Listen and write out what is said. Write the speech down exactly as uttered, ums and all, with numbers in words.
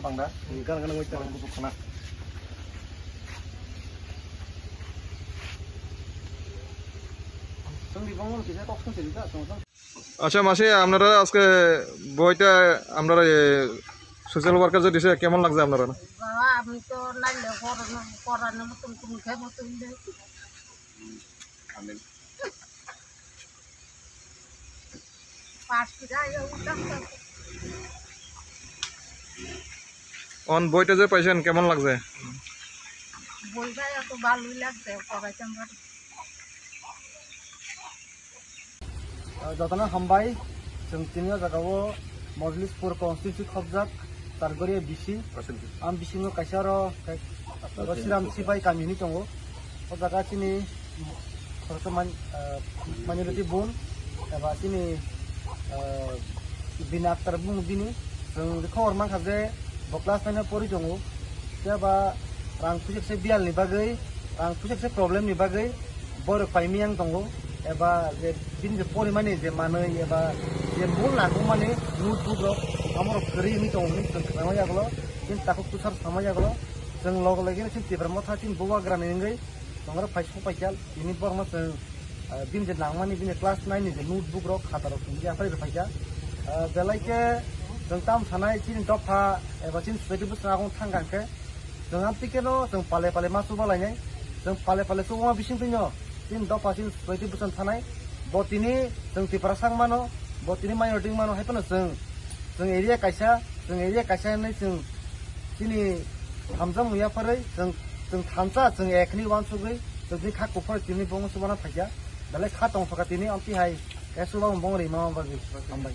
Bangda, gan gan wait, gan gan khana. Song di bangol kisa kok song sini ta, song song. আচ্ছা মাসি, আপনারা আজকে বইটা আপনারা, এ, সোশ্যাল ওয়ার্কার যে দিছে, কেমন লাগছে আপনারা? বাবা, আমি তো নাইলে পড়ানো, পড়ানোর মতন কোনো খেয়ে মতন নেই। পাঁচ টাকা এ উঠলাম তো। অন বইটা যে পাইছেন, কেমন লাগছে? বইটা এত ভালোই লাগছে, পড়াইতাম পারি। Ah, jotono hambai, chwng tini o jaga o Mojlispur constituency khobjak, Targoria B C. Am bisingo kaisa oro, kai-, oro Siram Sipai kami hinwi tongo. O jaga chini khoroksa man-, ah, minority bun, eba chini, ah, bini aktar bung bini. Chwng khobor mankha je bo class nine o pori tongo. Phiya ba rang puisa se biyal ni bagwi, rang puisa se problem ni bagwi borok paimiyang tongo. Eba je bini je porimani je manwi eba je mul nangkukmani notebook rok amorok kwrwi wngwi tongo hinwi chwng khwnama yagulo. Chini takhuk tusar sama yagulo. Chwng log logino chini Tipra Motha chini bubagra ni wngwi tongrok phai sok paikha. Tini borokno chwng, ah, bini je nangmani bini class nine ni je notebook rok khata rok chwng yapharwi rwphaikha. Ah, belai khe chwng tamo sanai chini dopha eba chini society bwskango thangkha hwnkhe chwng amtwi kheno chwng pale pale ma chuba lainai. Chwng pale pale chubama bisingtwino chini dopha chini society bwskan thanai. Bo tini chwng Tiprasa wng mano, bo tini minority wng mano, hai phano chwng, chwng area kaisa, chwng area kaisa hinwi chwng chini hamjakmung yapharwi chwng, chwng thansa, chwng ek hinwi uansugwi chwng tini kha kuphur tini bongni chubana phaikha. Belai kha tongthokha tini amtwi hai, kaisa chubamung bong rima bagwi. Hambai.